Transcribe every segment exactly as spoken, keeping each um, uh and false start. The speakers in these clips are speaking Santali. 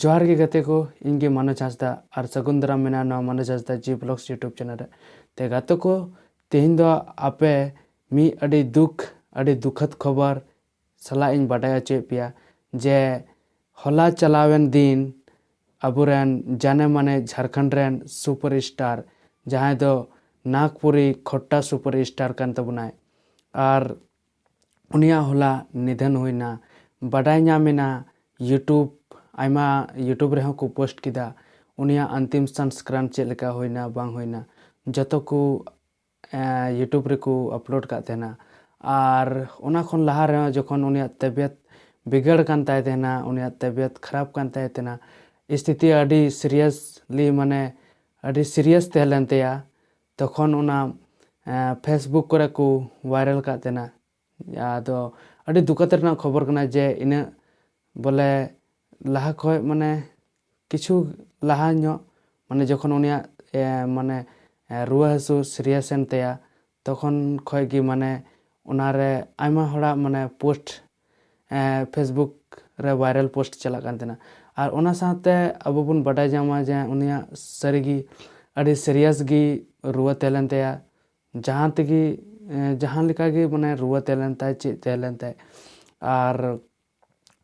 ᱡᱚᱦᱟᱨ ᱜᱮ ᱜᱟᱛᱮ ᱠᱚ, ᱤᱧ ᱜᱮ ᱢᱟᱱᱚᱡᱽ ᱦᱟᱸᱥᱫᱟ, ᱟᱨ ᱥᱟᱹᱜᱩᱱ ᱫᱟᱨᱟᱢ ᱢᱮᱱᱟᱜᱼᱟ ᱱᱚᱣᱟ ᱢᱟᱱᱚᱡᱽ ᱦᱟᱸᱥᱫᱟ G Vlogs YouTube channel ᱨᱮ᱾ ᱛᱮ ᱜᱟᱛᱮ ᱠᱚ, ᱛᱮᱦᱮᱧ ᱫᱚ ᱟᱯᱮ ᱢᱤᱫ ᱟᱹᱰᱤ ᱫᱩᱠ, ᱟᱹᱰᱤ ᱫᱩᱠᱷᱟᱹᱛ ᱠᱷᱚᱵᱚᱨ ᱥᱟᱞᱟᱜ ᱤᱧ ᱵᱟᱰᱟᱭ ᱦᱚᱪᱚᱭᱮᱫ ᱯᱮᱭᱟ ᱡᱮ ᱦᱚᱞᱟ ᱪᱟᱞᱟᱣᱮᱱ ᱫᱤᱱ ᱟᱵᱚᱨᱮᱱ ᱡᱟᱱᱮ ᱢᱟᱱᱮ ᱡᱷᱟᱲᱠᱷᱚᱸᱰ ᱨᱮᱱ super star, ᱡᱟᱦᱟᱸᱭ ᱫᱚ ᱱᱟᱜᱽᱯᱩᱨᱤ ᱠᱷᱚᱴᱴᱟ super star ᱠᱟᱱ ᱛᱟᱵᱚᱱᱟᱭ, ᱟᱨ ᱩᱱᱤᱭᱟᱜ ᱦᱚᱞᱟ ᱱᱤᱫᱷᱟᱹᱱ ᱦᱩᱭᱱᱟ᱾ ᱵᱟᱰᱟᱭ ᱧᱟᱢ ᱮᱱᱟ YouTube, ᱟᱭᱢᱟ YouTube ᱨᱮᱦᱚᱸ ᱠᱚ post ᱠᱮᱫᱟ ᱩᱱᱤᱭᱟᱜ ᱟᱱᱛᱤᱢ ᱥᱚᱝᱥᱠᱟᱨ ᱪᱮᱫ ᱞᱮᱠᱟ ᱦᱩᱭᱱᱟ ᱵᱟᱝ ᱦᱩᱭᱱᱟ, ᱡᱚᱛᱚ ᱠᱚ, ᱮᱸ, YouTube ᱨᱮᱠᱚ upload ᱠᱟᱜ ᱛᱟᱦᱮᱱᱟ᱾ ᱟᱨ ᱚᱱᱟ ᱠᱷᱚᱱ ᱞᱟᱦᱟ ᱨᱮᱦᱚᱸ ᱡᱚᱠᱷᱚᱱ ᱩᱱᱤᱭᱟᱜ ᱛᱟᱵᱤᱭᱚᱛ ᱵᱤᱜᱟᱹᱲ ᱠᱟᱱ ᱛᱟᱭ ᱛᱟᱦᱮᱱᱟ, ᱩᱱᱤᱭᱟᱜ ᱛᱟᱵᱤᱭᱚᱛ ᱠᱷᱟᱨᱟᱯ ᱠᱟᱱ ᱛᱟᱭ ᱛᱟᱦᱮᱱᱟ, ᱥᱛᱷᱤᱛᱤ ᱟᱹᱰᱤ seriously, ᱢᱟᱱᱮ ᱟᱹᱰᱤ serious ᱛᱟᱦᱮᱸ ᱞᱮᱱ ᱛᱟᱭᱟ, ᱛᱚᱠᱷᱚᱱ ᱚᱱᱟ, ᱮᱸ, Facebook ᱠᱚᱨᱮ ᱠᱚ viral ᱠᱟᱜ ᱛᱟᱦᱮᱱᱟ᱾ ᱟᱫᱚ ᱟᱹᱰᱤ ᱫᱩᱠᱟᱛ ᱨᱮᱱᱟᱜ ᱠᱷᱚᱵᱚᱨ ᱠᱟᱱᱟ ᱡᱮ ᱤᱱᱟᱹᱜ ᱵᱚᱞᱮ ᱞᱟᱦᱟ ᱠᱷᱚᱡ, ᱢᱟᱱᱮ ᱠᱤᱪᱷᱩ ᱞᱟᱦᱟ ᱧᱚᱜ, ᱢᱟᱱᱮ ᱡᱚᱠᱷᱚᱱ ᱩᱱᱤᱭᱟᱜ, ᱮ, ᱢᱟᱱᱮ, ᱮ, ᱨᱩᱣᱟᱹ ᱦᱟᱹᱥᱩ serious ᱮᱱ ᱛᱟᱭᱟ, ᱛᱚᱠᱷᱚᱱ ᱠᱷᱚᱡ ᱜᱮ ᱢᱟᱱᱮ ᱚᱱᱟᱨᱮ ᱟᱭᱢᱟ ᱦᱚᱲᱟᱜ ᱢᱟᱱᱮ post, ᱮ, Facebook ᱨᱮ viral post ᱪᱟᱞᱟᱜ ᱠᱟᱱ ᱛᱟᱦᱮᱱᱟ᱾ ᱟᱨ ᱚᱱᱟ ᱥᱟᱶᱛᱮ ᱟᱵᱚ ᱵᱚᱱ ᱵᱟᱰᱟᱭ ᱧᱟᱢᱟ ᱡᱮ ᱩᱱᱤᱭᱟᱜ ᱥᱟᱹᱨᱤᱜᱮ ᱟᱹᱰᱤ serious ᱜᱮ ᱨᱩᱣᱟᱹ ᱛᱟᱦᱮᱸ ᱞᱮᱱ ᱛᱟᱭᱟ, ᱡᱟᱦᱟᱸ ᱛᱮᱜᱮ, ᱮ, ᱡᱟᱦᱟᱸ ᱞᱮᱠᱟ ᱜᱮ ᱢᱟᱱᱮ ᱨᱩᱣᱟᱹ ᱛᱟᱦᱮᱸ ᱞᱮᱱ ᱛᱟᱭ, ᱪᱮᱫ ᱛᱟᱦᱮᱸ ᱞᱮᱱ ᱛᱟᱭ, ᱟᱨ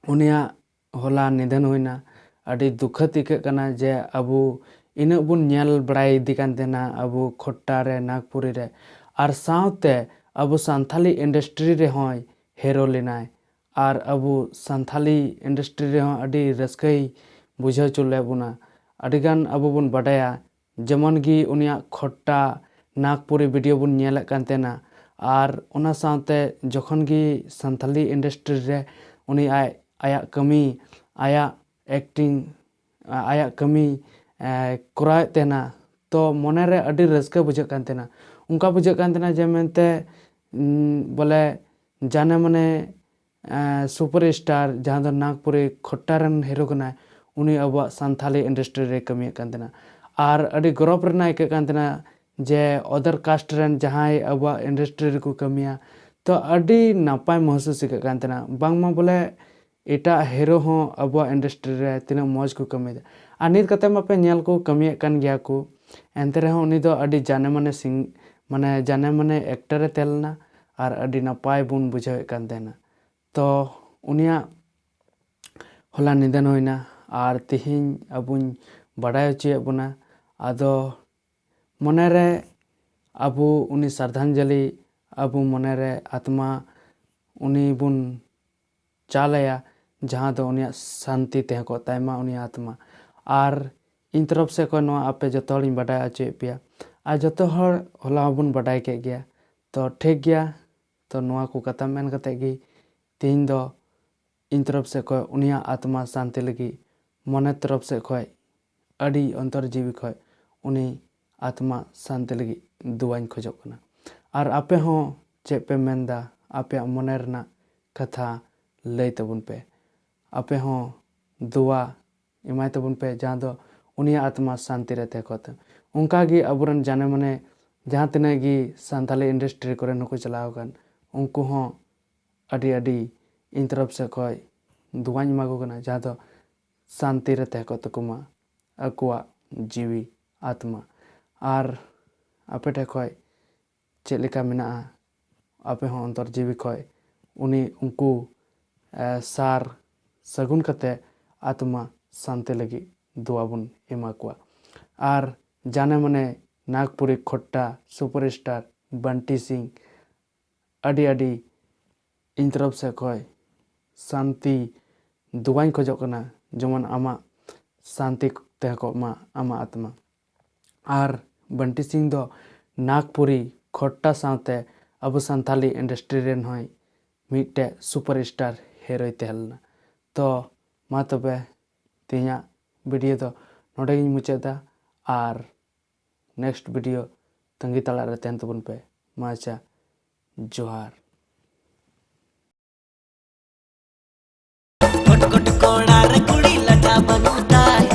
ᱩᱱᱤᱭᱟᱜ ᱦᱚᱞᱟ ᱱᱤᱫᱷᱟᱹᱱ ᱦᱩᱭᱱᱟ᱾ ᱟᱹᱰᱤ ᱫᱩᱠᱷᱟᱹᱛ ᱟᱹᱭᱠᱟᱹᱜ ᱠᱟᱱᱟ ᱡᱮ ᱟᱵᱚ ᱤᱱᱟᱹᱜ ᱵᱚᱱ ᱧᱮᱞ ᱵᱟᱲᱟᱭᱮᱫᱮ ᱠᱟᱱ ᱛᱟᱦᱮᱱᱟ ᱟᱵᱚ ᱠᱷᱚᱴᱴᱟ ᱨᱮ, ᱱᱟᱜᱽᱯᱩᱨᱤ ᱨᱮ, ᱟᱨ ᱥᱟᱶᱛᱮ ᱟᱵᱚ ᱥᱟᱱᱛᱷᱟᱞᱤ industry ᱨᱮᱦᱚᱸᱭ hero ᱞᱮᱱᱟᱭ᱾ ᱟᱨ ᱟᱵᱚ ᱥᱟᱱᱛᱷᱟᱞᱤ industry ᱨᱮᱦᱚᱸ ᱟᱹᱰᱤ ᱨᱟᱹᱥᱠᱟᱹᱭ ᱵᱩᱡᱷᱟᱹᱣ ᱦᱚᱪᱚ ᱞᱮᱫ ᱵᱚᱱᱟ᱾ ᱟᱹᱰᱤᱜᱟᱱ ᱟᱵᱚ ᱵᱚᱱ ᱵᱟᱰᱟᱭᱟ, ᱡᱮᱢᱚᱱ ᱜᱮ ᱩᱱᱤᱭᱟᱜ ᱠᱷᱚᱴᱴᱟ ᱱᱟᱜᱽᱯᱩᱨᱤ video ᱵᱚᱱ ᱧᱮᱞᱮᱫ ᱠᱟᱱ ᱛᱟᱦᱮᱱᱟ᱾ ᱟᱨ ᱚᱱᱟ ᱥᱟᱶᱛᱮ ᱡᱚᱠᱷᱚᱱ ᱜᱮ ᱥᱟᱱᱛᱷᱟᱞᱤ industry ᱨᱮ ᱩᱱᱤ ᱟᱡ, ᱟᱭᱟᱜ ᱠᱟᱹᱢᱤ, ᱟᱭᱟᱜ acting, ᱟ-, ᱟᱭᱟᱜ ᱠᱟᱹᱢᱤ, ᱮ, ᱠᱚᱨᱟᱣᱮᱫ ᱛᱟᱦᱮᱱᱟ, ᱛᱚ ᱢᱚᱱᱮᱨᱮ ᱟᱹᱰᱤ ᱨᱟᱹᱥᱠᱟᱹ ᱵᱩᱡᱷᱟᱹᱜ ᱠᱟᱱ ᱛᱟᱦᱮᱱᱟ᱾ ᱚᱱᱠᱟ ᱵᱩᱡᱷᱟᱹᱜ ᱠᱟᱱ ᱛᱟᱦᱮᱱᱟ ᱡᱮ ᱢᱮᱱᱛᱮ, ᱩᱸ, ᱵᱚᱞᱮ ᱡᱟᱱᱮ ᱢᱟᱱᱮ, ᱮ, super star ᱡᱟᱦᱟᱸ ᱫᱚ ᱱᱟᱜᱽᱯᱩᱨᱤ ᱠᱷᱚᱴᱴᱟ ᱨᱮᱱ hero ᱠᱟᱱᱟᱭ, ᱩᱱᱤ ᱟᱵᱚᱣᱟᱜ ᱥᱟᱱᱛᱷᱟᱞᱤ industry ᱨᱮᱭ ᱠᱟᱹᱢᱤᱭᱮᱫ ᱠᱟᱱ ᱛᱟᱦᱮᱱᱟ᱾ ᱟᱨ ᱟᱹᱰᱤ ᱜᱚᱨᱚᱵᱽ ᱨᱮᱱᱟᱜ ᱟᱹᱭᱠᱟᱹᱜ ᱠᱟᱱ ᱛᱟᱦᱮᱱᱟ ᱡᱮ other caste ᱨᱮᱱ ᱡᱟᱦᱟᱸᱭ ᱟᱵᱚᱣᱟᱜ industry ᱨᱮᱠᱚ ᱠᱟᱹᱢᱤᱭᱟ, ᱛᱚ ᱟᱹᱰᱤ ᱱᱟᱯᱟᱭ ᱢᱚᱦᱥᱩᱥ ᱟᱹᱭᱠᱟᱹᱜ ᱠᱟᱱ ᱛᱟᱦᱮᱱᱟ᱾ ᱵᱟᱝᱢᱟ ᱵᱚᱞᱮ ᱮᱴᱟᱜ ᱦᱤᱨᱳ ᱦᱚᱸ ᱟᱵᱚᱣᱟᱜ ᱤᱱᱰᱟᱥᱴᱨᱤ ᱨᱮ ᱛᱤᱱᱟᱹᱜ ᱢᱚᱡᱽ ᱠᱚ ᱠᱟᱹᱢᱤᱭᱮᱫᱟ᱾ ᱟᱨ ᱱᱤᱛ ᱠᱟᱛᱮ ᱢᱟᱯᱮ ᱧᱮᱞ ᱠᱚ ᱠᱟᱹᱢᱤᱭᱮᱫ ᱠᱟᱱ ᱜᱮᱭᱟ ᱠᱚ, ᱮᱱᱛᱮ ᱨᱮᱦᱚᱸ ᱩᱱᱤ ᱫᱚ ᱟᱹᱰᱤ ᱡᱟᱱᱮ ᱢᱟᱱᱮ ᱥᱤᱝ ᱢᱟᱱᱮ ᱡᱟᱱᱮ ᱢᱟᱱᱮ ᱮᱠᱴᱟᱨ ᱮ ᱛᱟᱦᱮᱸ ᱞᱮᱱᱟ ᱟᱨ ᱟᱹᱰᱤ ᱱᱟᱯᱟᱭ ᱵᱚᱱ ᱵᱩᱡᱷᱟᱹᱣᱮᱫ ᱠᱟᱱ ᱛᱟᱦᱮᱱᱟ᱾ ᱛᱚ ᱩᱱᱤᱭᱟᱜ ᱦᱚᱞᱟ ᱱᱤᱫᱷᱟᱹᱱ ᱦᱩᱭᱱᱟ ᱟᱨ ᱛᱮᱦᱮᱧ ᱟᱵᱚᱧ ᱵᱟᱰᱟᱭ ᱦᱚᱪᱚᱭᱮᱫ ᱵᱚᱱᱟ᱾ ᱟᱫᱚ ᱢᱚᱱᱮᱨᱮ ᱟᱵᱚ ᱩᱱᱤ ᱥᱨᱟᱫᱷᱟᱧᱡᱚᱞᱤ, ᱟᱵᱚ ᱢᱚᱱᱮᱨᱮ ᱟᱛᱢᱟ ᱩᱱᱤ ᱵᱚᱱ ᱪᱟᱞ ᱟᱭᱟ, ᱡᱟᱦᱟᱸ ᱫᱚ ᱩᱱᱤᱭᱟᱜ ᱥᱟᱱᱛᱤ ᱛᱟᱦᱮᱸ ᱠᱚᱜ ᱛᱟᱭ ᱢᱟ, ᱩᱱᱤᱭᱟᱜ ᱟᱛᱢᱟ᱾ ᱟᱨ ᱤᱧ ᱛᱚᱨᱚᱯ ᱥᱮᱫ ᱠᱷᱚᱱ ᱱᱚᱣᱟ ᱟᱯᱮ ᱡᱚᱛᱚ ᱦᱚᱲᱤᱧ ᱵᱟᱰᱟᱭ ᱦᱚᱪᱚᱭᱮᱫ ᱯᱮᱭᱟ᱾ ᱟᱨ ᱡᱚᱛᱚ ᱦᱚᱲ ᱦᱚᱞᱟ ᱦᱚᱸᱵᱚᱱ ᱵᱟᱰᱟᱭ ᱠᱮᱫ ᱜᱮᱭᱟ᱾ ᱛᱚ ᱴᱷᱤᱠ ᱜᱮᱭᱟ, ᱛᱚ ᱱᱚᱣᱟ ᱠᱚ ᱠᱟᱛᱷᱟ ᱢᱮᱱ ᱠᱟᱛᱮ ᱜᱮ ᱛᱮᱦᱮᱧ ᱫᱚ ᱤᱧ ᱛᱚᱨᱚᱯ ᱥᱮᱫ ᱠᱷᱚᱱ ᱩᱱᱤᱭᱟᱜ ᱟᱛᱢᱟ ᱥᱟᱱᱛᱤ ᱞᱟᱹᱜᱤᱫ ᱢᱚᱱᱮ ᱛᱚᱨᱚᱯ ᱥᱮᱫ ᱠᱷᱚᱱ ᱟᱹᱰᱤ ᱚᱱᱛᱚᱨ ᱡᱤᱣᱤ ᱠᱷᱚᱱ ᱩᱱᱤ ᱟᱛᱢᱟ ᱥᱟᱱᱛᱤ ᱞᱟᱹᱜᱤᱫ ᱫᱩᱣᱟᱧ ᱠᱷᱚᱡᱚᱜ ᱠᱟᱱᱟ᱾ ᱟᱨ ᱟᱯᱮ ᱦᱚᱸ ᱪᱮᱫ ᱯᱮ ᱢᱮᱱᱫᱟ, ᱟᱯᱮᱭᱟᱜ ᱢᱚᱱᱮ ᱨᱮᱱᱟᱜ ᱠᱟᱛᱷᱟ ᱞᱟᱹᱭ ᱛᱟᱵᱚᱱ ᱯᱮ᱾ ᱟᱯᱮ ᱦᱚᱸ ᱫᱩᱣᱟ ᱮᱢᱟᱭ ᱛᱟᱵᱚᱱ ᱯᱮ, ᱡᱟᱦᱟᱸ ᱫᱚ ᱩᱱᱤᱭᱟᱜ ᱟᱛᱢᱟ ᱥᱟᱱᱛᱤ ᱨᱮ ᱛᱟᱦᱮᱸ ᱠᱚᱜ ᱛᱟᱭ᱾ ᱚᱱᱠᱟ ᱜᱮ ᱟᱵᱚᱨᱮᱱ ᱡᱟᱱᱮ ᱢᱟᱱᱮ ᱡᱟᱦᱟᱸ ᱛᱤᱱᱟᱹᱜ ᱜᱮ ᱥᱟᱱᱛᱟᱞᱤ ᱤᱱᱰᱟᱥᱴᱨᱤ ᱠᱚᱨᱮ ᱱᱩᱠᱩ ᱪᱟᱞᱟᱣ ᱟᱠᱟᱱ, ᱩᱱᱠᱩ ᱦᱚᱸ ᱟᱹᱰᱤ ᱟᱹᱰᱤ ᱤᱧ ᱛᱚᱨᱚᱯ ᱥᱮᱫ ᱠᱷᱚᱱ ᱫᱩᱣᱟᱧ ᱮᱢᱟ ᱠᱚ ᱠᱟᱱᱟ, ᱡᱟᱦᱟᱸ ᱫᱚ ᱥᱟᱱᱛᱤ ᱨᱮ ᱛᱟᱦᱮᱸ ᱠᱚᱜ ᱛᱟᱠᱚ ᱢᱟ ᱟᱠᱚᱣᱟᱜ ᱡᱤᱣᱤ ᱟᱛᱢᱟ᱾ ᱟᱨ ᱟᱯᱮ ᱴᱷᱮᱱ ᱠᱷᱚᱱ ᱪᱮᱫ ᱞᱮᱠᱟ ᱢᱮᱱᱟᱜᱼᱟ, ᱟᱯᱮ ᱦᱚᱸ ᱚᱱᱛᱚᱨ ᱡᱤᱣᱤ ᱠᱷᱚᱱ ᱩᱱᱤ ᱩᱱᱠᱩ, ᱮ, ᱥᱟᱨ ᱥᱟᱹᱜᱩᱱ ᱠᱟᱛᱮ ᱟᱛᱢᱟ ᱥᱟᱱᱛᱤ ᱞᱟᱹᱜᱤᱫ ᱫᱩᱣᱟ ᱵᱚᱱ ᱮᱢᱟ ᱠᱚᱣᱟ᱾ ᱟᱨ ᱡᱟᱱᱮ ᱢᱟᱱᱮ ᱱᱟᱜᱽᱯᱩᱨᱤ ᱠᱷᱚᱴᱴᱟ ᱥᱩᱯᱟᱨ ᱥᱴᱟᱨ ᱵᱟᱱᱴᱤ ᱥᱤᱝ, ᱟᱹᱰᱤ ᱟᱹᱰᱤ ᱤᱧ ᱛᱚᱨᱚᱯ ᱥᱮᱫ ᱠᱷᱚᱱ ᱥᱟᱱᱛᱤ ᱫᱩᱣᱟᱧ ᱠᱷᱚᱡᱚᱜ ᱠᱟᱱᱟ, ᱡᱮᱢᱚᱱ ᱟᱢᱟᱜ ᱥᱟᱱᱛᱤ ᱛᱟᱦᱮᱸ ᱠᱚᱜ ᱢᱟ ᱟᱢᱟᱜ ᱟᱛᱢᱟ᱾ ᱟᱨ ᱵᱟᱱᱴᱤ ᱥᱤᱝ ᱫᱚ ᱱᱟᱜᱽᱯᱩᱨᱤ ᱠᱷᱚᱴᱴᱟ ᱥᱟᱶᱛᱮ ᱟᱵᱚ ᱥᱟᱱᱛᱟᱞᱤ ᱤᱱᱰᱟᱥᱴᱨᱤ ᱨᱮᱱ ᱦᱚᱸᱭ ᱢᱤᱫᱴᱮᱡ ᱥᱩᱯᱟᱨ ᱥᱴᱟᱨ ᱦᱤᱨᱳᱭ ᱛᱟᱦᱮᱸ ᱞᱮᱱᱟ᱾ ᱛᱚ ᱢᱟ ᱛᱚᱵᱮ ᱛᱮᱦᱮᱧᱟᱜ ᱵᱷᱤᱰᱤᱭᱳ ᱫᱚ ᱱᱚᱰᱮ ᱜᱤᱧ ᱢᱩᱪᱟᱹᱫ ᱮᱫᱟ᱾ ᱟᱨ ᱱᱮᱠᱥᱴ ᱵᱷᱤᱰᱤᱭᱳ ᱛᱟᱺᱜᱤ ᱛᱟᱲᱟᱜ ᱨᱮ ᱛᱟᱦᱮᱱ ᱛᱟᱵᱚᱱ ᱯᱮ᱾ ᱢᱟ ᱟᱪᱪᱷᱟ, ᱡᱚᱦᱟᱨ᱾ ᱠᱚᱴ ᱠᱚᱴ ᱠᱚᱲᱟ ᱨᱮ ᱠᱩᱲᱤ ᱞᱟᱴᱟ ᱵᱟᱹᱱᱩᱜ ᱛᱟᱭ᱾